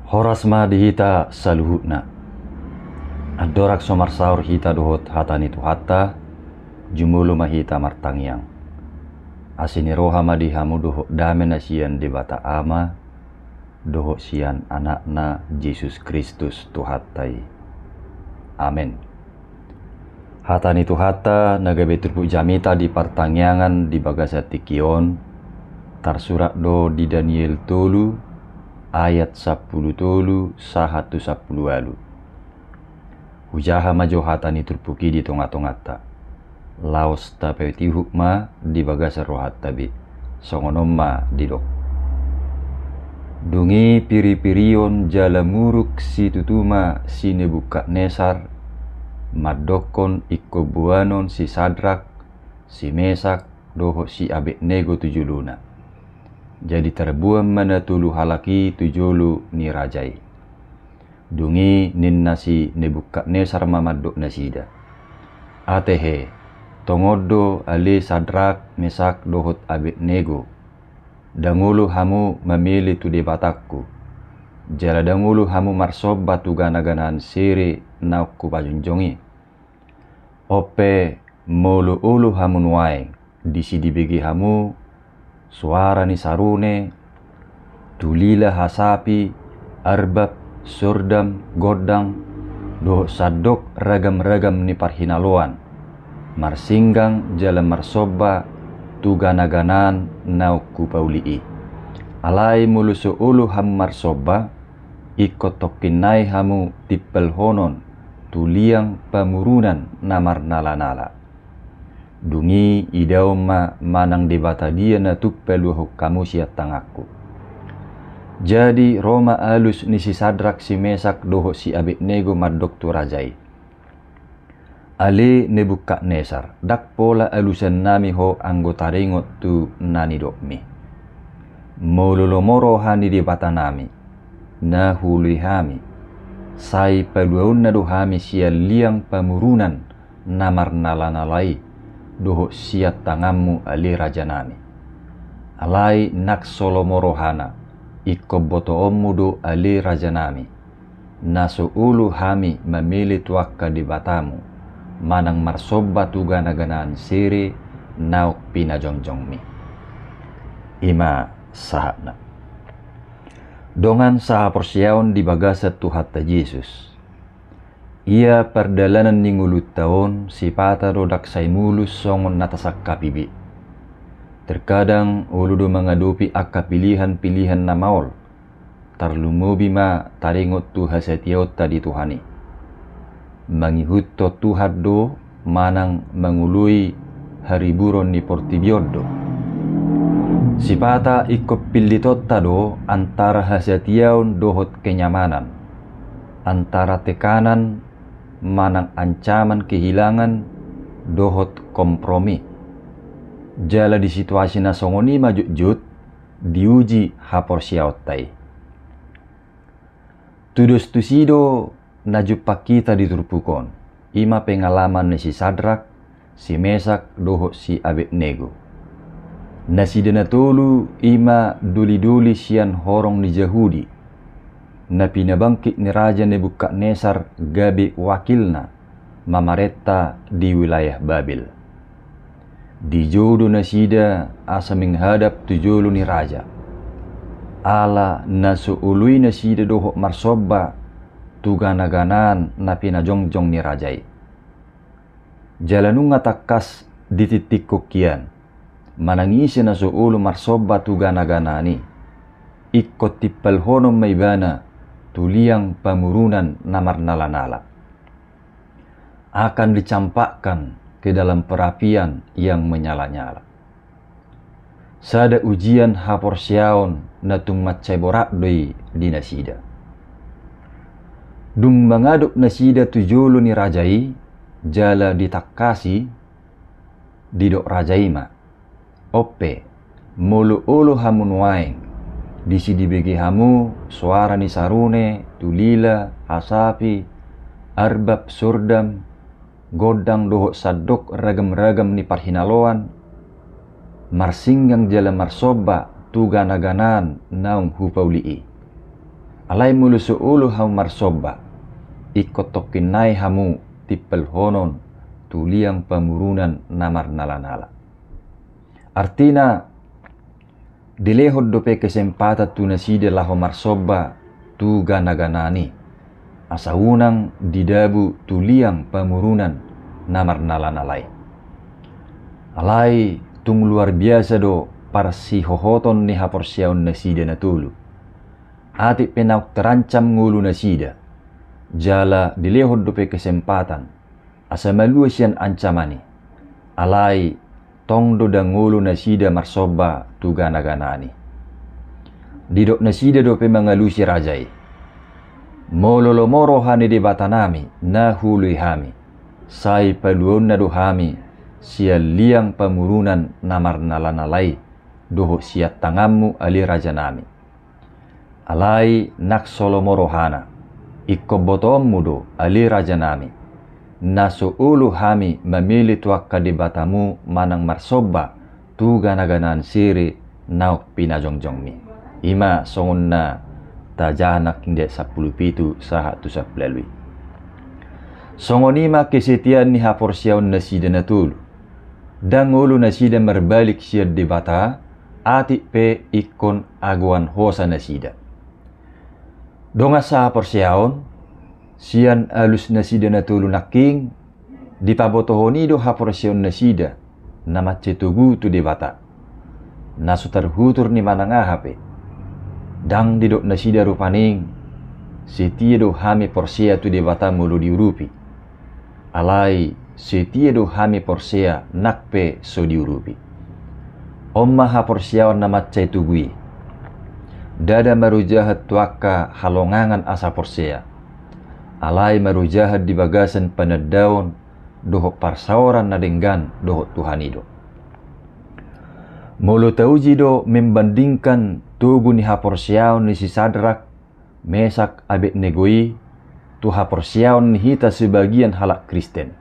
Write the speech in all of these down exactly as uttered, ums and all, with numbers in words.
Horas ma di hita saluhutna. Andorang so marsaor hita dohot hata ni Tuhanta, jumolo ma hita martangiang. Asi ni roha ma di hamu dohot dame na sian Debata Ama, dohot sian Anakna Jesus Kristus Tuhanta i. Amen. Hata ni Tuhanta na gabe turpuk jamita di partangiangan di bagasan tingki on, tarsurat do di Daniel tolu ayat sampulu tolu sahat tu sampulu ualu. Hujaha ma jo hata ni turpuk i di tonga-tonganta. Laos tapatihuk ma di bagasan rohanta be. Songon on ma didok. Dung i piri-pirion jala muruk situtu ma si Nebukadnesar mandokkon ingkon boanon si Sadrak, si Mesak, dohot si Abednego tu jolona. Jadi tarboan ma na tolu halak i tu jolo ni raja i. Dung i ninna si Nebukadnesar ma mandok nasida. Atehe, tongon do ale Sadrak, Mesak dohot Abednego. Ndang olo hamu mamele tu Debatangku. Jala ndang olo hamu marsomba tu gana-ganaan sere naung hupajongjong i. Onpe molo olo hamu nuaeng, disi dibege hamu, soara ni sarune, tulila hasapi, arbab, sordam, gondang, dohot sandok ragam-ragam ni parhinaloan, marsinggang jala marsomba tu gana-ganaan naung hupauli i. Alai molo so olo hamu marsomba, ingkon tongkin nai hamu timpalhonon tu liang pamurunan na marnala-nala. Dung i idaon ma manang debata dia na tung paluahon hamu sian tanganku. Jadi ro ma alus ni si Sadrak, si Mesak dohot si Abednego mandok tu raja i. Ale Nebukadnesar, ndang pola alusannami ho anggo taringot tu na nidokmi. Molo lomo roha ni Debatanami, na huoloi hami, sai paluaonna do hami sian liang pamurunan na marnala-nala i, dohot sian tanganmu ale rajanami. Alai nang so lomo rohana, ingkon botoonmu do ale rajanami, na so olo hami mamele tu angka debatamu, manang marsomba tu gana-ganaan sere naung pinajongjongmi. I ma sahatna. Dongan sahaporseaon di bagasan Tuhanta Jesus. Ia pardalanan ni ngolunta on sipata do ndang sai mulus songon na tasangkapi be. Terkadang olo do mangadopi angka pilihan-pilihan na maol, tarlumobi ma taringot tu hasatiaonta di Tuhan i. Mangihuthon Tuhan do manang mangoloi hariburon ni portibi on do. Sipata ingkon pillitonta do antara hasatiaon dohot kenyamanan, antara tekanan manang ancaman kehilangan dohot kompromi. Jala di situasi na songon i ma jotjot diuji haporseaonta i. Tudos tusi do na jumpang hita di turpuk on, i ma pengalaman ni si Sadrak, si Mesak dohot si Abednego. Nasida na tolu i ma doli-doli sian horong ni Jahudi, na pinabangkit ni Raja Nebukadnesar gabe wakilna mamarenta di wilayah Babel. Dijou do nasida asa menghadap tu jolo ni raja. Ala na so olo i nasida dohot marsomba tu gana-ganaan na pinajongjong ni raja i. Jala nunga tangkas di tingtingkon hian, manang ise na so olo marsomba tu gana-ganaan i, ingkon timpalhonon ma ibana tu liang pamurunan na marnala-nala. Akan dicampakkan ke dalam perapian yang menyala-nyala. Sada ujian haporseaon na tung mansai borat do i di nasida. Dung mangadop nasida tu jolo ni raja i, jala ditangkasi, didok raja i ma. Onpe, molo olo hamu nuaeng, disi dibege hamu soara ni sarune, tulila, hasapi, arbab, sordam, gondang dohot sandok ragam-ragam ni parhinaloan, marsinggang jala marsomba tu gana-ganaan naung hupauli i. Alai molo so olo hamu marsomba, ingkon tongkin nai hamu timpalhonon tu liang pamurunan na marnala-nala. Artina, dilehon dope kesempatan tu nasida laho marsomba tu gana-ganaan i, asa unang didabu tu liang pamurunan na marnala-nala i. Alai tung luar biasa do parsihohoton ni haporseaon nasida na tolu. Atik pe naung terancam ngolu nasida, jala dilehon dope kesempatan asa malua sian ancaman i. Alai tong do ndang olo nasida marsomba tu gana-ganaan i. Didok nasida dope mangalusi raja i: Molo lomo roha ni Debatanami na huoloi hami, sai paluaonna do hami sian liang pamurunan na marnala-nala i dohot sian tanganmu, ale rajanami. Alai ndang so lomo rohana. Ingkon botoonmu do, ale rajanami, na so olo hami mamele tu angka debatamu manang marsomba tu gana-ganaan sere naung pinajongjongmi. I ma songon na tajaha nangkin di ayat sampulu pitu sahat tu sampulu ualu i. Songon i ma kesetiaan ni haporseaon nasida na tolu. Ndang olo nasida marbalik sian Debata, atik pe ingkon agoan hosa nasida. Dongan sahaporseaon, sian alus nasida na tolu nangkin, dipabotohon i do haporseaon nasida na mansai togu tu Debata, na so tarhutur ni manang aha pe. Ndang didok nasida rupani: Setia do hami porsea tu Debata molo diurupi. Alai setia do hami porsea nang pe so diurupi. On ma haporseaon na mansai togu i. Ndada marujahat tu angka halongangan asa porsea. Alai marujahat di bagasan panandaon dohot parsaoran na denggan dohot Tuhan i do. Molo tauji do membandingkan togu ni haporseaon ni si Sadrak, Mesak, Abednego i tu haporseaon ni hita sebagian halak Kristen,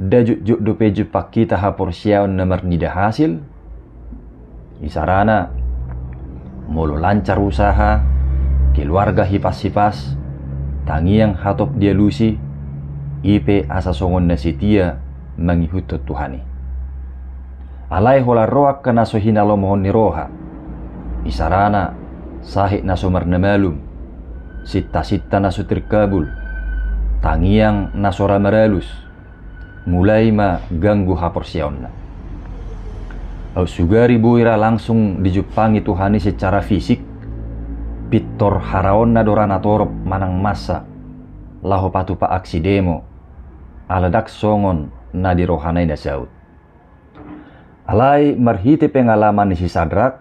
nda jotjot dope jumpang hita haporseaon na marnida hasil. Isarana, molo lancar usaha, keluarga hipas-hipas, tangiang hatop dialusi, i pe asa songon na setia mangihuthon Tuhan i. Alai holan ro angka na so hinalomohon ni roha, isarana, sahit na so marnamalum, sinta-sinta na so tirkabul, tangiang na so ra maralus, mulai ma ganggu haporseaonna. Aut sugari boi ra langsung dijumpangi Tuhan i secara fisik pintor haraonna do ra natorop manang massa laho patupa aksi demo, ala ndang songon na di rohana i na saut. Alai marhite pengalaman ni si Sadrak,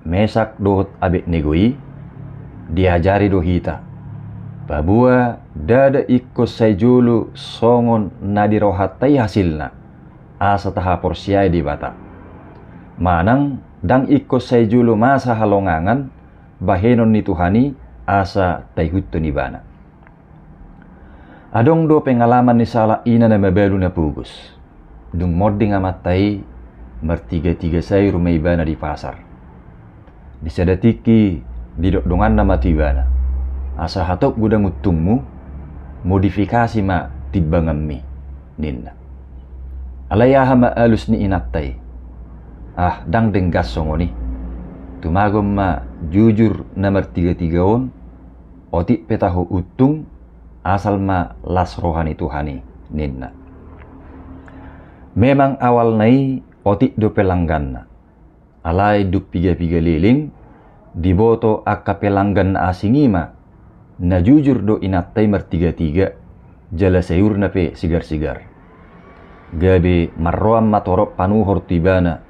Mesak dohot Abednego i, diajari do hita, paboa ndada ingkon sai jolo songon na di rohanta i hasilna asa tahaporseai Debata. Manang ndang ingkon sai jolo masa halongangan bahenon ni Tuhan i asa taihuthon Ibana. Adong do pengalaman ni sahalak ina na mabalu na pogos. Dung monding amanta i, martiga-tiga sai rumah ibana di pasar. Di sada tingki didok donganna ma tu ibana: Asa hatop godang untungmu, modifikasi ma timbanganmi, ninna. Alai aha ma alus ni inanta i? Ah, ndang denggan songon i. Tumagon ma jujur na martiga-tiga on, otik pe taho untung, asal ma las roha ni Tuhan i, ninna. Memang awalna i otik do pelangganna. Alai dung piga-piga leleng, diboto angka pelanggan na asing i ma, na jujur do inanta i martiga-tiga, jala sayurna pe sigar-sigar. Gabe marroan ma torop panuhor tu ibana,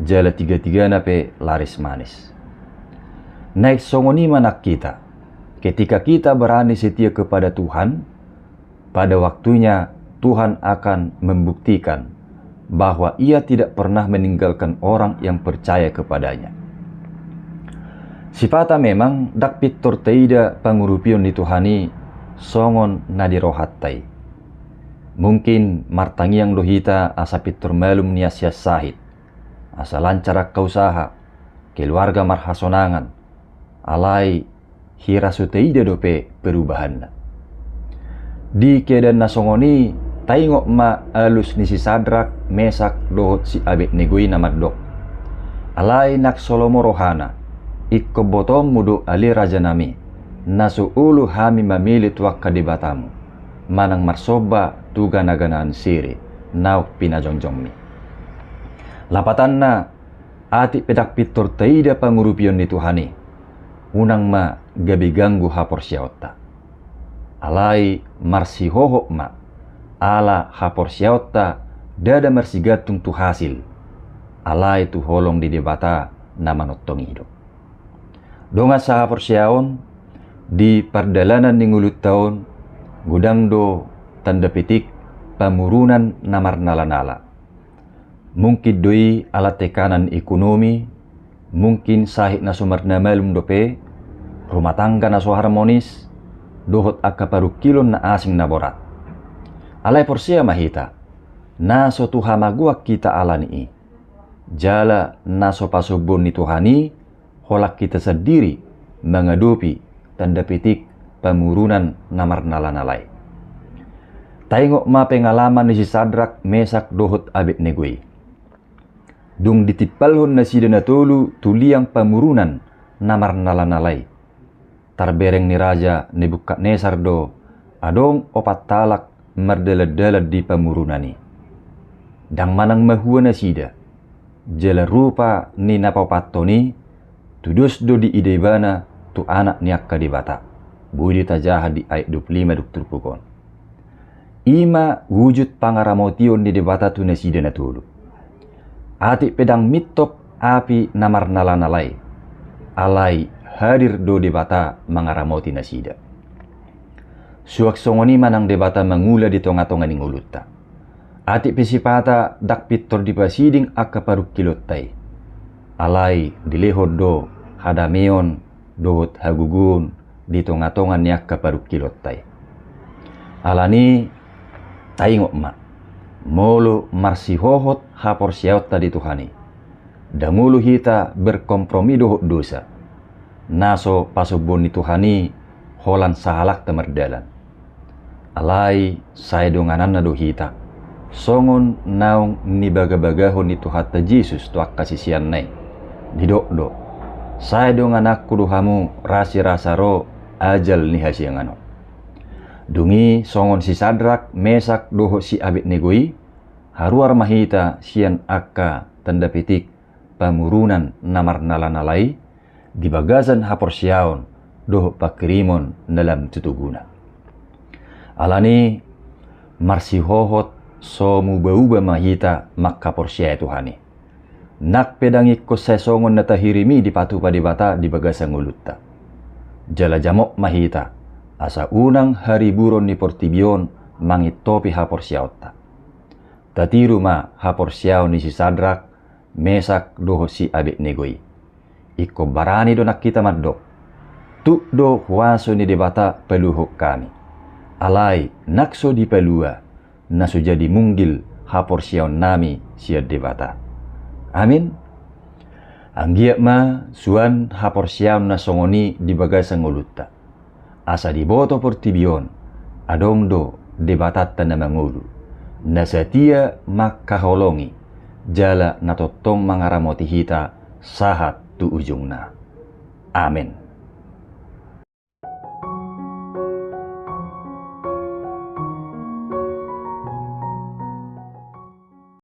jala tiga-tigana pe laris manis. Naeng songon i ma nang hita. Ketika kita berani setia kepada Tuhan, pada waktunya Tuhan akan membuktikan bahwa Ia tidak pernah meninggalkan orang yang percaya kepada-Nya. Sipata memang ndang pintor taida pangurupion ni Tuhan i songon na di rohanta i. Mungkin martangiang do hita asa pintor malum nian sian sahit, asa lancar angka usaha, keluarga marhasonangan. Alai hira so taida dope perubahanna. Di keadaan na songon i, taingot ma alus ni si Sadrak, Mesak dohot si Abednego i na mandok: Alai nang so lomo rohana, ingkon botoonmu do ale rajanami, na so olo hami mamele tu angka debatamu, manang marsomba tu ganaganaan sere naung pinajongjongmi. Lapatanna, atik pe ndang pintor taida pangurupion ni Tuhan i, unang ma gabe ganggu haporseaonta. Alai marsihohot ma, ala haporseaonta ndada marsigantung tu hasil, alai tu holong ni Debata na manongtong i do. Dongan sahaporseaon, di pardalanan ni ngolunta on, godang do tanda petik pamurunan na marnalanala. Mungkin do i ala tekanan ekonomi, mungkin sahit na so marnamalum dope, rumah tangga na so harmonis, dohot angka parungkilon na asing na borat. Alai porsea ma hita, na so tu hamagoan hita ala ni i. Jala na so pasombuon ni Tuhan i, holan hita sandiri mangadopi tanda petik pamurunan na marnalanala i. Taingot ma pengalaman ni si Sadrak, Mesak dohot Abednego i. Dung ditimpalhon nasida na tolu tu liang pamurunan na marnalanala i, tarbereng ni Raja Nebukadnesar do adong opat halak mardalandalan di pamurunan i. Ndang manang mahua nasida, jala rupa ni na paopathon i tudos do diida ibana tu anak ni angka debata. Boi do tajaha di ayat dua puluh lima dung turpuk on. I ma wujud pangaramotion ni Debata tu nasida na tolu. Atik pe ndang mintop api na marnalanala i, alai hadir do Debata mangaramoti nasida. Suang songon i ma nang Debata mangula di tongatonga ni ngolunta. Atik pe sipata ndang pintor dipasiding angka parungkilonta i, alai dilehon do hadameon dohot hagogoon di tongatonga ni angka parungkilonta i. Ala ni i, taingot ma, molo marsihohot haporseaonta di Tuhan i, ndang olo hita berkompromi dohot dosa. Na so pasombuon ni Tuhan i holan sahalakta mardalan. Alai sai dongananna do hita, songon naung nibagabagahon ni Tuhanta Jesus tu angka siseanna i. Didok do: Sai dongananku do hamu rasirasa ro ajal ni hasiangan on. Dung i songon si Sadrak, Mesak dohot si Abednego i, haruar ma hita sian angka tanda petik pamurunan na marnalanala i, di bagasan haporseaon dohot pangkirimon na lam tu toguna. Ala ni i, marsihohot so mubauba ma hita mangkaporseai Tuhan i. Nang pe ndang ingkon sai songon na tahirim i dipatupa Debata di bagasan ngolunta. Jala jamot ma hita, asa unang hariburon ni portibi on mangintopi haporseaonta. Tatiru ma haporseaon ni si Sadrak, Mesak dohot si Abednego i. Ingkon barani do nang hita mandok: Tuk do huaso ni Debata paluahon hami. Alai nang so dipalua, na so jadi munggil haporseaonnami sian Debata. Amin. Anggiat ma suan haporseaon na songon i di bagasan ngolunta. Asa diboto portibi on, adong do Debatanta na mangolu, na satia mangkaholongi, jala na tongtong mangaramoti hita sahat tu ujungna. Amen.